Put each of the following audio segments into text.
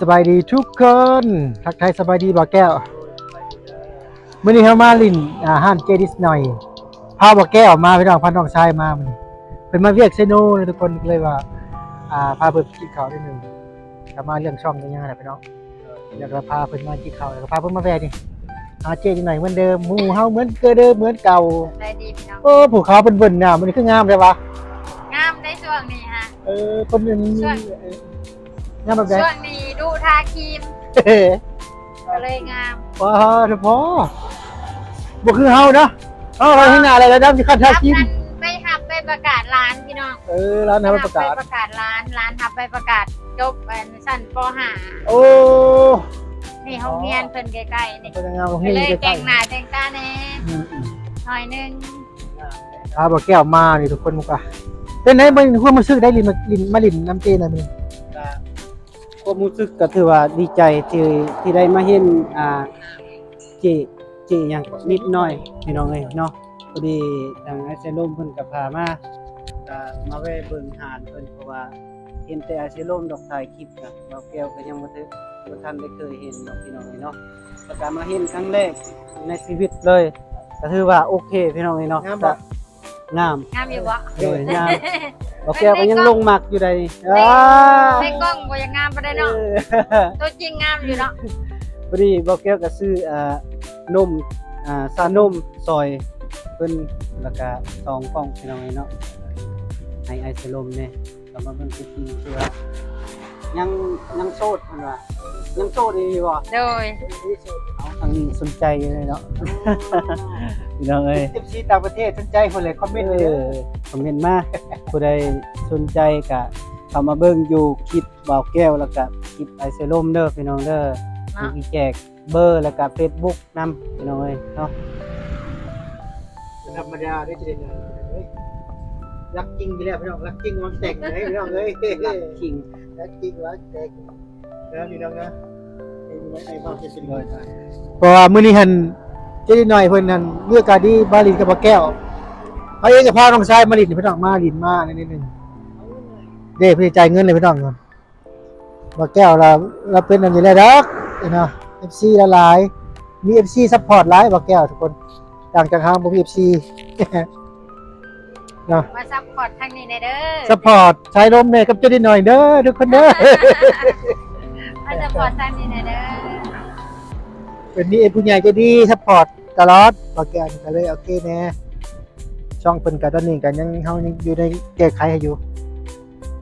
ສະບາຍດີທຸກຄົນ ທັກທາຍສະບາຍດີບ່າວແກ້ວ. ມື້ນີ້ເຮົາມາຫຼິ້ນ ອ່າ ຮ້ານເຈ້ນິດໜ່ອຍ ພາບ່າວແກ້ວມາ ພີ່ນ້ອງ ພານ້ອງຊາຍມາມື້ນີ້ ເພິ່ນມາວຽກເຊໂນນະທຸກຄົນ ກໍເລີຍວ່າ ອ່າ ພາເພິ່ນໄປກິນເຂົ້າໜ້ອຍໜຶ່ງ ກໍມາເລື່ອງຊ່ອງເລື່ອງຫຍັງຫັ້ນແຫຼະພີ່ນ້ອງ. ແລ້ວກໍພາເພິ່ນມາກິນເຂົ້າ ແລ້ວກໍພາເພິ່ນມາແວະນີ້ ຫາເຈ້ນິດໜ່ອຍເໝືອນເດີມ ໝູ່ເຮົາເໝືອນເກີເດີ ເໝືອນເກົ່າ. ສະບາຍດີພີ່ນ້ອງ. ໂອ້ ຜູ້ຂາວເພິ່ນເບິ່ງໜ້າ ມື້ນີ້ຄືງາມແທ້ວະ? ງາມໃດຊ່ວງນີ້ຮະ. ເອີ ເພິ່ນ ງາມແບບໃດ? ຊ່ວງນີ້ດຸທາຄຣີມ ກໍເລີຍງາມ. ວ້າວ ເທາະພໍ ບໍ່ຄືເຮົາເນາະ ເຮົາ ເຮົາເຮັດໜ້າໄດ້ແລ້ວ ດຳຊິຄັນທາຄຣີມ. ໄປຮັບໃບປະກາດຫຼານພີ່ນ້ອງ. ເອີ ຫຼານຮັບໃບປະກາດ ໄປຮັບໃບປະກາດຫຼານ ຫຼານຮັບໃບປະກາດຈົບອັນຊັ້ນ ປໍຫ້າ. ໂອ້ ນີ້ໂຮງຮຽນເພິ່ນໃກ້ໆນີ້ ເພິ່ນງາມ ໂຮງຮຽນໃກ້ໆ ແຕ່ງໜ້າແຕ່ງຕາແດ່ ອືມໆ ໜ້ອຍໜຶ່ງ. ພາບ່າວແກ້ວມານີ້ທຸກຄົນ ມັນກໍເປັນໃດ ຄວາມຮູ້ສຶກໄດ້ຫຼິ້ນ ມາຫຼິ້ນ ມາຫຼິ້ນນຳເຈ້ນະມື້ນີ້? ກໍຄວາມຮູ້ສຶກກໍຖືວ່າດີໃຈທີ່ ທີ່ໄດ້ມາເຫັນ ອ່າ ເຈ້ ເຈ້ຫຍັງ ນິດໜ່ອຍ ພີ່ນ້ອງເອີຍເນາະ. ພໍດີທາງອ້າຍເຊລົມເພິ່ນກໍພາມາ ກໍມາແວ່ເບິ່ງຮ້ານເພິ່ນ ເພາະວ່າເຫັນແຕ່ອ້າຍເຊລົມດອກ ຖ່າຍຄລິບນະ ບ່າວແກ້ວກໍຍັງບໍ່ເຖິງ ບໍ່ທັນໄດ້ເຄີຍເຫັນດອກ ພີ່ນ້ອງເອີຍເນາະ. ແລ້ວກໍມາເຫັນຄັ້ງແລກໃນຊີວິດເລີຍ ກໍຖືວ່າໂອເຄ ພີ່ນ້ອງເອີຍເນາະ. ງາມບໍ່? ງາມ ງາມຢູ່ບໍ່? ໂດຍ ງາມ. ບ່າວແກ້ວກໍຍັງຫຼົງມັກຢູ່ໃດ໋. ໃນ ອ່າ ໃນກ້ອງບໍ່ຢາກງາມປານໃດເນາະ ເອີ ຕົວຈິງງາມຢູ່ເນາະ. ພໍດີບ່າວແກ້ວກໍຊື້ ອ່າ ນົມ ອ່າ ຊານົມຊ່ອຍເພິ່ນ ແລ້ວກໍສອງກ່ອງ ພີ່ນ້ອງເອີຍເນາະ ໃຫ້ອ້າຍເຊລົມແດ່. ກໍມາເບິ່ງຕົວຈິງ ຄືວ່າຍັງ ຍັງໂສດ ເພິ່ນວ່າ ຍັງໂສດອີ່ຫຼີບໍ່? ໂດຍ ເອົາ ທາງນີ້ສົນໃຈຢູ່ເລີຍເນາະ ພີ່ນ້ອງເອີຍ. ເອັຟຊີຕ່າງປະເທດສົນໃຈ ຜູ້ໃດຄອມເມັນເດີ ເອີ ຄອມເມັນມາ ຜູ້ໃດສົນໃຈກະເຂົ້າມາເບິ່ງຢູ່ຄລິບບ່າວແກ້ວ ແລ້ວກະຄລິບອ້າຍເຊລົມເດີ ພີ່ນ້ອງເດີ ເນາະ ມີແຈກ ເບີ ແລ້ວກະເຟສບຸກນຳ ພີ່ນ້ອງເອີຍເນາະ. ບໍ່ທຳມະດາເດ້ ຈະໄດ້ເດີ ລັກຈິງຢູ່ແລ້ວພີ່ນ້ອງ ລັກຈິງວາງແຕ່ງເດ້ພີ່ນ້ອງເອີຍ ລັກຈິງ ລັກຈິງວາງແຕ່ງເດີພີ່ນ້ອງເດີ. ເພາະວ່າມື້ນີ້ຫັ້ນ ເຈ້ນິດໜ່ອຍເພິ່ນຫັ້ນ ມີໂອກາດດີມາຫຼິ້ນກັບບ່າວແກ້ວ ເຮົາເອງກໍພານ້ອງຊາຍມາຫຼິ້ນ ພີ່ນ້ອງ ມາຫຼິ້ນມາໜ້ອຍໜຶ່ງເດ້ ເພິ່ນຈ່າຍເງິນໃຫ້ພີ່ນ້ອງ. ບ່າວແກ້ວລາວ ລາວເປັນອັນນີ້ແຫຼະດອກເນາະ ເອັຟຊີລາວຫຼາຍ ມີເອັຟຊີຊັບພອດຫຼາຍບ່າວແກ້ວທຸກຄົນ ຕ່າງຈາກເຮົາບໍ່ມີເອັຟຊີເນາະ. ມາຊັບພອດທາງນີ້ແດ່ເດີ ຊັບພອດຊາຍລົມແດ່ກັບເຈ້ນິດໜ່ອຍເດີທຸກຄົນເດີ ມາຊັບພອດທາງນີ້ແດ່ເດີ. ເພິ່ນມີຜູ້ໃຫຍ່ໃຈດີຊັບພອດຕະຫຼອດ ບ່າວແກ້ວກໍເລີຍໂອເຄແດ່. ຊ່ອງເພິ່ນກໍຕອນນີ້ກໍຍັງ ເຮົາຍັງຢູ່ໃນແກ້ໄຂໃຫ້ຢູ່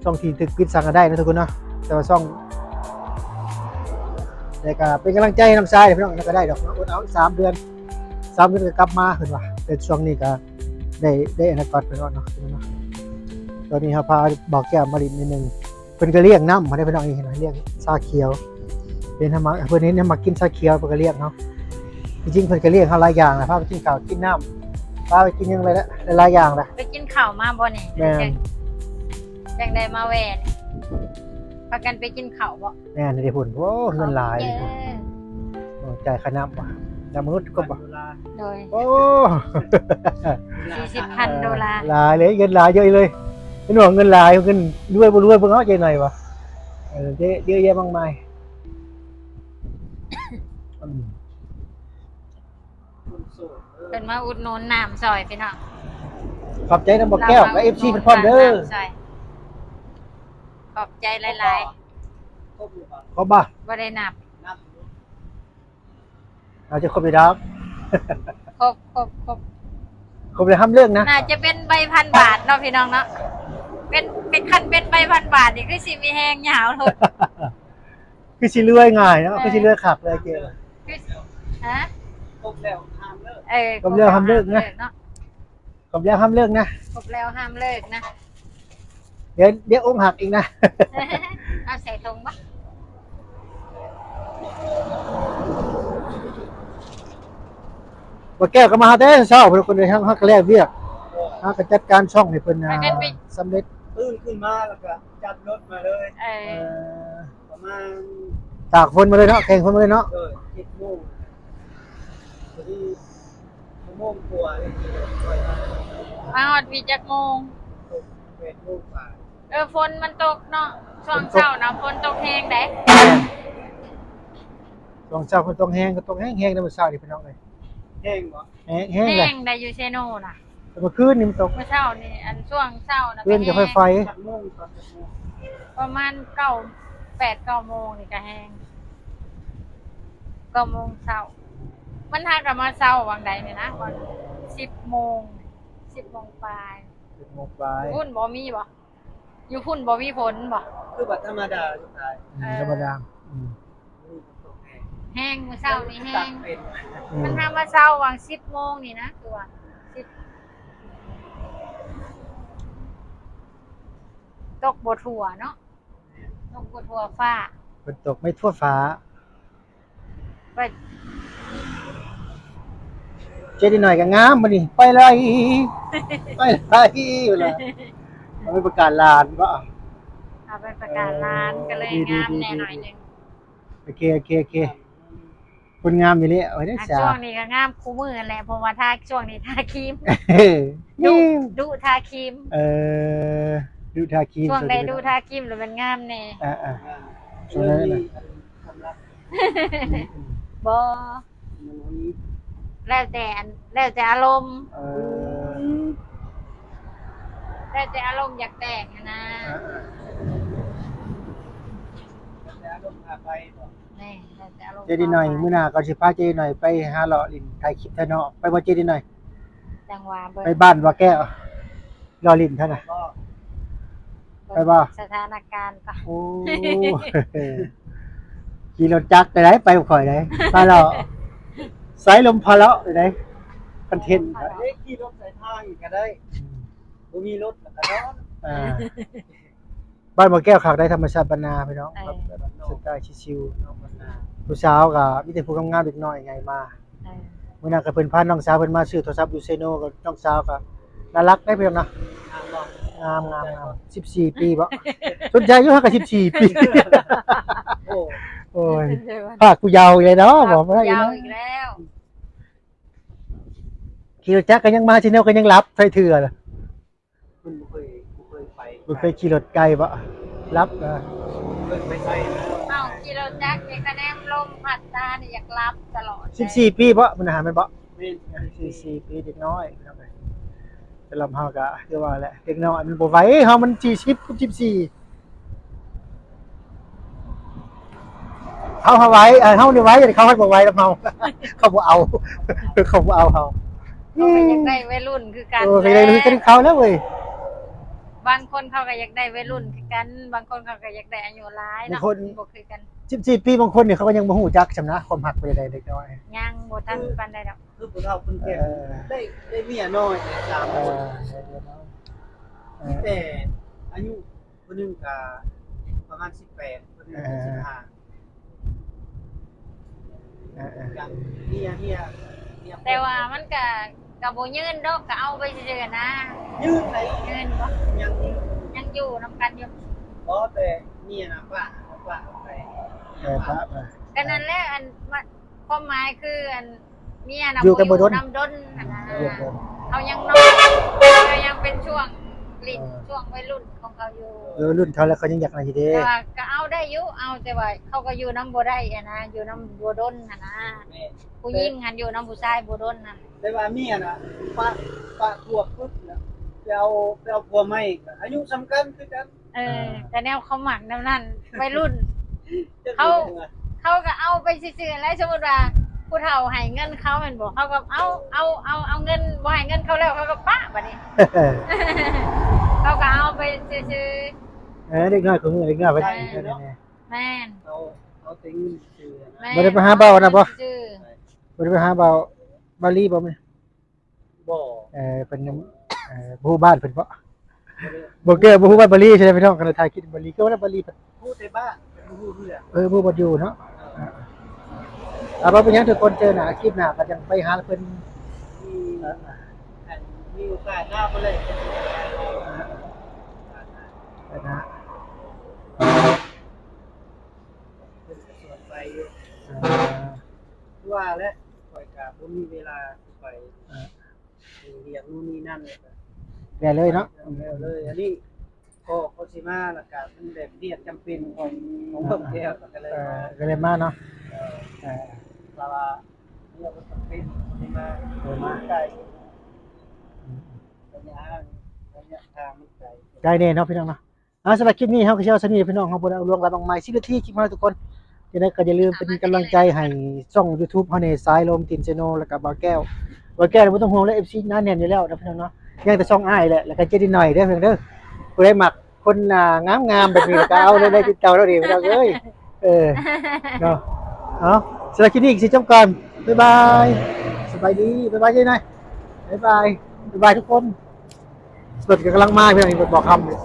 ຊ່ອງທີ່ຖືກປິດສັ່ງກໍໄດ້ນະທຸກຄົນເນາະ ແຕ່ວ່າຊ່ອງ ແຕ່ກໍເປັນກຳລັງໃຈໃຫ້ນ້ອງຊາຍພີ່ນ້ອງ ແລ້ວກໍໄດ້ດອກເນາະ ອົດເອົາສາມເດືອນ ສາມເດືອນກໍກັບມາເພິ່ນວ່າ ແຕ່ຊ່ວງນີ້ກໍໄດ້ ໄດ້ອະນາກອດໄປກ່ອນເນາະ ຕອນນີ້ເຮົາພາບ່າວແກ້ວມາຫຼິ້ນນິດໜຶ່ງ ເພິ່ນກໍລ້ຽງນ້ຳມາໄດ້ພີ່ນ້ອງ ນີ້ເຫັນບໍ່ ລ້ຽງຊາຂຽວ ເຫັນເຮົາມັກ ເພິ່ນເຫັນເຮົາມັກກິນຊາຂຽວ ເພິ່ນກໍລ້ຽງເຮົາ. ທີ່ຈິງເພິ່ນກໍລ້ຽງເຮົາຫຼາຍຢ່າງນະ ພາໄປກິນເຂົ້າກິນນ້ຳ ພາໄປກິນຫຍັງຫຼາຍໆຢ່າງລະ. ໄປກິນເຂົ້າມາບໍ່ນີ້? ແມ່ນ ຈັ່ງ ຈັ່ງໄດ້ມາແວ່ນີ້ ພາກັນໄປກິນເຂົ້າບໍ່? ແມ່ນເດ້ພຸ້ນ ໂອ້ ເງິນຫຼາຍ ເອີ ໂອ້ ຈ່າຍຄ່ານ້ຳບໍ່? ນ້ຳມະນຸດກໍບໍ່? ໂດຍ ໂອ້ ສີ່ສິບພັນໂດລາ ຫຼາຍເລີຍ ເງິນຫຼາຍເຍີະເລີຍ ເຫັນບໍ່ ເງິນຫຼາຍ ເງິນລວຍບໍ່ລວຍ ເບິ່ງເອົາໃຈໜ້ອຍວ່າ ເອີ ເຍອະແຍະມາກມາຍ. ເພິ່ນມາອຸດໜູນນ້ຳຊ່ອຍພີ່ນ້ອງ ຂອບໃຈນຳບ່າວແກ້ວ ແລະ ເອັຟຊີເພິ່ນພ້ອມເດີ ຂອບໃຈຫຼາຍໆ. ຄົບບໍ່? ບໍ່ໄດ້ນັບ ເອົາ ຈະຄົບຢູ່ດອກ ຄົບ ຄົບ ຄົບ ຄົບແລ້ວຫ້າມເລີກນະ ໜ້າຈະເປັນໃບພັນບາດເນາະພີ່ນ້ອງເນາະ ເປັນ ເປັນ ຄັນເປັນໃບພັນບາດນີ້ຄືຊິມີແຮງຍາວໂລດ ຄືຊິລວຍງ່າຍເນາະ ເອີ ຄືຊິລວຍຄັກເລີຍເຈ້ ຄື ຮະ ຄົບແລ້ວຫ້າມເລີກ ເອີ ຄົບແລ້ວຫ້າມເລີກນະ ຄົບແລ້ວຫ້າມເລີກນະ ຄົບແລ້ວຫ້າມເລີກນະ ດຽວ ດຽວອົກຫັກອີກນະ ເອົາໃສ່ຖົງບໍ່? ບ່າວແກ້ວກໍມາຫາແຕ່ເຊົ້າ ເພິ່ນຄົນໄດ້ ເຮົາກໍແລກວຽກ ເຮົາກໍຈັດການຊ່ອງໃຫ້ເພິ່ນ ອ່າ ສຳເລັດ ຕື່ນຂຶ້ນມາແລ້ວກໍຈັດລົດມາເລີຍ ເອີ ເອີ ປະມານ ຕາກຝົນມາເລີຍເນາະ ແຂ່ງຝົນມາເລີຍເນາະ ໂດຍ ເຈັດໂມງ ພໍດີຊົ່ວໂມງກວ່າ ມາຮອດພີ້ຈັກໂມງ? ແປດໂມງກວ່າ ເອີ ຝົນມັນຕົກເນາະ ຊ່ວງເຊົ້ານະ ຝົນຕົກແຮງໃດ ແມ່ນ ຕອນເຊົ້າຝົນຕົກແຮງ ກໍຕົກແຮງໆ ໃນມື້ເຊົ້ານີ້ພີ່ນ້ອງເອີຍ. ແຮງບໍ່? ແຮງ ແຮງ ແຮງໄດ໋ ຢູ່ເຊໂນນະ. ແຕ່ເມື່ອຄືນນີ້ມັນຕົກ ມື້ເຊົ້ານີ້ ອັນຊ່ວງເຊົ້ານະ ຄືນກໍໄຟໆ. ຈັກໂມງ? ຕອນຈັກໂມງ? ປະມານເກົ້າ ແປດ ເກົ້າໂມງນີ້ກໍແຮງ ເກົ້າໂມງເຊົ້າ. ມັນຫາກໍມາເຊົ້າຫວ່າງໃດນີ້ນະ ຫວ່າງສິບໂມງ ສິບໂມງປາຍ ສິບໂມງປາຍ. ພຸ້ນບໍ່ມີບໍ່? ຢູ່ພຸ້ນບໍ່ມີຝົນບໍ່? ຄືວ່າທຳມະດາສຸດທ້າຍ ອືມ ເອີ ທຳມະດາ ອືມ ແຮງ ມື້ເຊົ້ານີ້ແຮງ. ອືມ ມັນຫາມາເຊົ້າຫວ່າງສິບໂມງນີ້ນະ ຄືວ່າສິບ ຕົກບໍ່ທົ່ວເນາະ ຕົກບໍ່ທົ່ວຟ້າ ເພິ່ນຕົກໄມ່ທົ່ວຟ້າ. ໄປ ເຈດີໜ້ອຍກໍງາມບັດນີ້ ໄປໄລ່ ໄປໄລ່ພຸ້ນລະ. ເອົາໄປປະກາດຫຼານບໍ? ເອົາໄປປະກາດຫຼານ ເອີ ກໍເລີຍງາມແດ່ໜ້ອຍໜຶ່ງ. ໂອເຄ ໂອເຄ ໂອເຄ ຄົນງາມອີ່ຫຼີ. ໂອ້ຍ ໄດ້ສາ ຊ່ວງນີ້ກໍງາມຄູ່ມື້ຫັ້ນແຫຼະ ເພາະວ່າທາ ຊ່ວງນີ້ທາຄຣີມ ດຸ ດຸທາຄຣີມ. ເອີ ດຸທາຄຣີມ ຊ່ວງໃດດຸທາຄຣີມແລ້ວມັນງາມແດ່. ອ່າໆ ຊ່ວງນັ້ນນະ ບໍ່ ແລ້ວແຕ່ອັນ ແລ້ວແຕ່ອາລົມ. ເອີ ແລ້ວແຕ່ອາລົມຢາກແຕ່ງຫັ້ນນະ. ອ່າໆ ແລ້ວແຕ່ອາລົມພາໄປບໍ? ແມ່ນ ແລ້ວແຕ່ອາລົມ. ເຈດີໜ້ອຍ ພາໄປ ມື້ໜ້າກໍຊິພາເຈດີໜ້ອຍໄປຫາເລາະຫຼິ້ນ ຖ່າຍຄລິບຖ່າຍເນາະ ໄປບໍ່ເຈດີໜ້อย? ຈັ່ງວ່າເບິ່ງ ໄປບ້ານບໍ່ແກ້ວ ເລາະຫຼິ້ນເທົ່ານັ້ນ. ໄປບໍ່? ສະຖານະການກໍ ໂອ້ ຂີ່ລົດຈັກໄດ້ ໄປກັບຂ້ອຍໄດ້ ພາເລາະ ສາຍລົມພາເລາະໄດ້ ຄອນເທັນ. ເດ້ ຂີ່ລົດສາຍທາງກໍໄດ້ ອືມ ບໍ່ມີລົດແລ້ວກໍນອນ. ອ່າ ບ້ານບໍ່ແກ້ວຄັກໄດ໋ ທຳມະຊາດບ້ານນາພີ່ນ້ອງ. ເອີ ແບບສະໄຕຊິວໆ ເນາະ ບ້ານນາ. ຜູ້ສາວກໍມີແຕ່ຜູ້ງາມໆ ເດັກນ້ອຍໃຫຍ່ມາ. ເອີ ມື້ນັ້ນກໍເພິ່ນພານ້ອງສາວເພິ່ນມາຊື້ໂທລະສັບຢູ່ເຊໂນ ກໍນ້ອງສາວກໍໜ້າລັກໄດ໋ພີ່ນ້ອງເນາະ. ງາມບໍ່? ງາມໆ ສິບສີ່ປີບໍ? ສົນໃຈຢູ່ຫາກະສິບສີ່ປີ. ໂອ້ ໂອ້ຍ ພາກຜູ້ເຍົາອີກແລ້ວເນາະ. ພາກຜູ້ເຍົາອີກແລ້ວ. ຂີ່ລົດຈັກກໍຍັງມາ ເຊໂນກໍຍັງຫຼັບໃສ່ເທື່ອ. ເພິ່ນບໍ່ເຄີຍ ບໍ່ເຄີຍໄປ ບໍ່ເຄີຍຂີ່ລົດໄກບໍ? ຫຼັບນະ ບໍ່ເຄີຍໄປໃສນະ. ເຮົາຂີ່ລົດຈັກນີ້ກະແນມລົມພັດຕານີ້ຢາກຫຼັບຕະຫຼອດ. ສິບສີ່ປີບໍ? ມັນຫາແມ່ນບໍ? ແມ່ນ ສິບສີ່ປີ ເດັກນ້ອຍພີ່ນ້ອງເອີຍ. ສຳລັບເຮົາກະຄືວ່າແຫຼະ ເດັກນ້ອຍມັນບໍ່ໄຫວ ເຮົາມັນສີ່ສິບ ສິບສີ່ ເຮົາ ເຮົາໄຫວ ເອີ ເຮົານີ້ໄຫວ ເຂົາພັດບໍ່ໄຫວນຳເຮົາ ເຂົາບໍ່ເອົາ ເຂົາບໍ່ເອົາເຮົາ. ເຂົາກໍຢາກໄດ້ໄວລຸ້ນຄືກັນ. ເອີ ກໍຢາກໄດ້ໄວລຸ້ນຄືກັນເຂົາແລ້ວເວີຍ. ບາງຄົນເຂົາກໍຢາກໄດ້ໄວລຸ້ນຄືກັນ ອືມ ບາງຄົນເຂົາກໍຢາກໄດ້ອາຍຸຫຼາຍເນາະ ບາງຄົນບໍ່ຄືກັນ. ສິບສີ່ປີ ບາງຄົນນີ້ເຂົາກໍຍັງບໍ່ຮູ້ຈັກຊ້ຳນະ ຄວາມຮັກເປັນຈັ່ງໃດ ເດັກນ້ອຍ ຍັງບໍ່ທັນປານໃດດອກ. ຄືຜູ້ເຖົ້າຄົນແກ່ ເອີ ໄດ້ ໄດ້ເມຍນ້ອຍສາມຄົນ ເອີ ໄດ້ເມຍນ້ອຍ ເອີ ມີແຕ່ອາຍຸ ຜູ້ໜຶ່ງກະປະມານສິບແປດ ຜູ້ໜຶ່ງກະ ເອີ ສິບຫ້າ ເອີໆ ກະເມຍ ເມຍ ເມຍ ແຕ່ວ່າມັນກະ ກະບໍ່ຍື່ນດອກ ກະເອົາໄປຊື່ໆນະ. ຍື່ນໄດ໋ ຍື່ນບໍ່? ຍັງຢູ່ ຍັງຢູ່ນຳກັນຢູ່. ບໍ່ ແຕ່ເມຍນະປະ ປະໄປ ເອີ ປະໄປ. ກະນັ້ນແຫຼະ ອັນ ຄວາມໝາຍຄື ອັນ ເມຍນະ ຢູ່ກັນບໍ່ດົນ ບໍ່ຢູ່ນຳດົນຫັ້ນນະ ຢູ່ກັນບໍ່ດົນ ເຂົາຍັງນ້ອຍ ເຂົາຍັງເປັນຊ່ວງຫຼິ້ນ ເອີ ຊ່ວງໄວລຸ້ນຂອງເຂົາຢູ່. ເອີ ລຸ້ນເຂົາແລ້ວ ເຂົາຍັງຢາກນັ້ນຢູ່ເດ້. ແຕ່ວ່າກໍເອົາໄດ້ຢູ່ ເອົາ ແຕ່ວ່າເຂົາກໍຢູ່ນຳບໍ່ໄດ້ຫັ້ນນະ ຢູ່ນຳບໍ່ດົນຫັ້ນນະ. ແມ່ນ ຜູ້ຍິງຫັ້ນຢູ່ນຳຜູ້ຊາຍບໍ່ດົນຫັ້ນ. ແຕ່ວ່າເມຍນະ ປະ ປະຜົວປຶບນະ ໄປເອົາ ໄປເອົາຜົວໃໝ່ ກໍອາຍຸສ່ຳກັນຄືກັນ. ເອີ ອ່າ ແຕ່ແນວເຂົາມັກແນວນັ້ນ ໄວລຸ້ນ ເຂົາ ເຂົາກໍເອົາໄປຊື່ໆແຫຼະ. ສົມມຸດວ່າຜູ້ເຖົ້າໃຫ້ເງິນເຂົາແມ່ນບໍ່ ເຂົາກໍເອົາ ເອົາ ເອົາ ເອົາເງິນ ບໍ່ໃຫ້ເງິນເຂົາແລ້ວ ເຂົາກໍປະບັດນີ້ ເຂົາກໍເອົາໄປຊື່ໆ. ເອີ ເດັກນ້ອຍຄູ່ມື້ ເດັກນ້ອຍເພິ່ນ ເອີ ເອີ ເນາະ ແມ່ນ ເອົາ ເອົາແຕ່ເງິນຊື່ໆນະ. ແມ່ນ ບໍ່ໄດ້ໄປຫາເບົານະບໍ່? ບໍ່ໄດ້ໄປຫາເບົາ ເບົາລີບໍ່? ບໍ່ ເອີ ເພິ່ນຍັງ ເອີ ບໍ່ຮູ້ບ້ານເພິ່ນເບາະ. ບໍ່ ບໍ່ແກ້ວບໍ່ຮູ້ບ້ານບາລີໃຊ່ໄໝພີ່ນ້ອງ? ຄັນຖ່າຍຄລິບບາລີ ຄືວ່າບາລີເພິ່ນຮູ້ແຕ່ບ້ານ ເພິ່ນບໍ່ຮູ້ເຮືອນ. ເອີ ບໍ່ ບໍ່ຢູ່ເນາະ. ເອົາ ບໍ່ເປັນຫຍັງ ທຸກຄົນ ເຈີໜ້າຄລິບໜ້າກໍຈັ່ງໄປຫາເພິ່ນ. ເອີ ມີໂອກາດໜ້າບໍ່ເລີຍ ເອີ ໄປນະ. ເພິ່ນກໍຊວນໄປຢູ່ ເອີ ຄືວ່າແຫຼະ ຂ້ອຍກໍບໍ່ມີເວລາຊິໄປ ເອີ ເຮັດວຽກໂນ່ນນີ້ນັ້ນ ແລ້ວກໍແລ້ວເລີຍເນາະ. ແລ້ວເລີຍ ອັນນີ້ກໍເຂົາຊິມາ ແລ້ວກໍມັນແບບວຽກຈຳເປັນຂອງ ຂອງເພິ່ນແລ້ວ ກໍເລີຍ ເອີ ມາ ກໍເລີຍມາເນາະ. ເອີ ເອີ ແຕ່ວ່າເຮືອມັນຈຳເປັນທີ່ມາ ເອີ ມາໄກ ອືມ ໄກແນ່ເນາະພີ່ນ້ອງເນາະ. ອ່າ ສຳລັບຄລິບນີ້ເຮົາກໍຊິເອົາສ່ຳນີ້ ພີ່ນ້ອງເຮົາບໍ່ໄດ້ເອົາລວງຫຼາຍມາກມາ ສິບນາທີຄລິບຂອງເຮົາທຸກຄົນ. ຈັ່ງໃດກໍຢ່າລືມເປັນກຳລັງໃຈໃຫ້ຊ່ອງ YouTube ເຮົາແດ່ ສາຍລົມ Team Channel ແລ້ວກໍບ່າວແກ້ວ. ບ່າວແກ້ວບໍ່ຕ້ອງຫ່ວງແລ້ວ ເອັຟຊີ ໜາແໜ້ນຢູ່ແລ້ວນະພີ່ນ້ອງເນາະ. ຍັງແຕ່ຊ່ອງອ້າຍແຫຼະ ແລ້ວກໍເຈດີໜ້ອຍເດີພີ່ນ້ອງເດີ. ຜູ້ໃດມັກຄົນໜ້າງາມໆແບບນີ້ ແລ້ວກໍເອົາເລີຍ ຕິດຕໍ່ເຮົາເອງພີ່ນ້ອງເອີຍ. ເອີ ເນາະ. ເອົາ ສຳລັບຄລິບນີ້ກໍຊິຈົບກ່ອນ. ບາຍບາຍ. ສະບາຍດີ. ບາຍບາຍເຈດີໜ້ອຍ. ບາຍບາຍ. ບາຍບາຍທຸກຄົນ. ລົດກໍກຳລັງມາພີ່ນ້ອງ ນີ້ ລົດບໍ່ຄຳນີ້.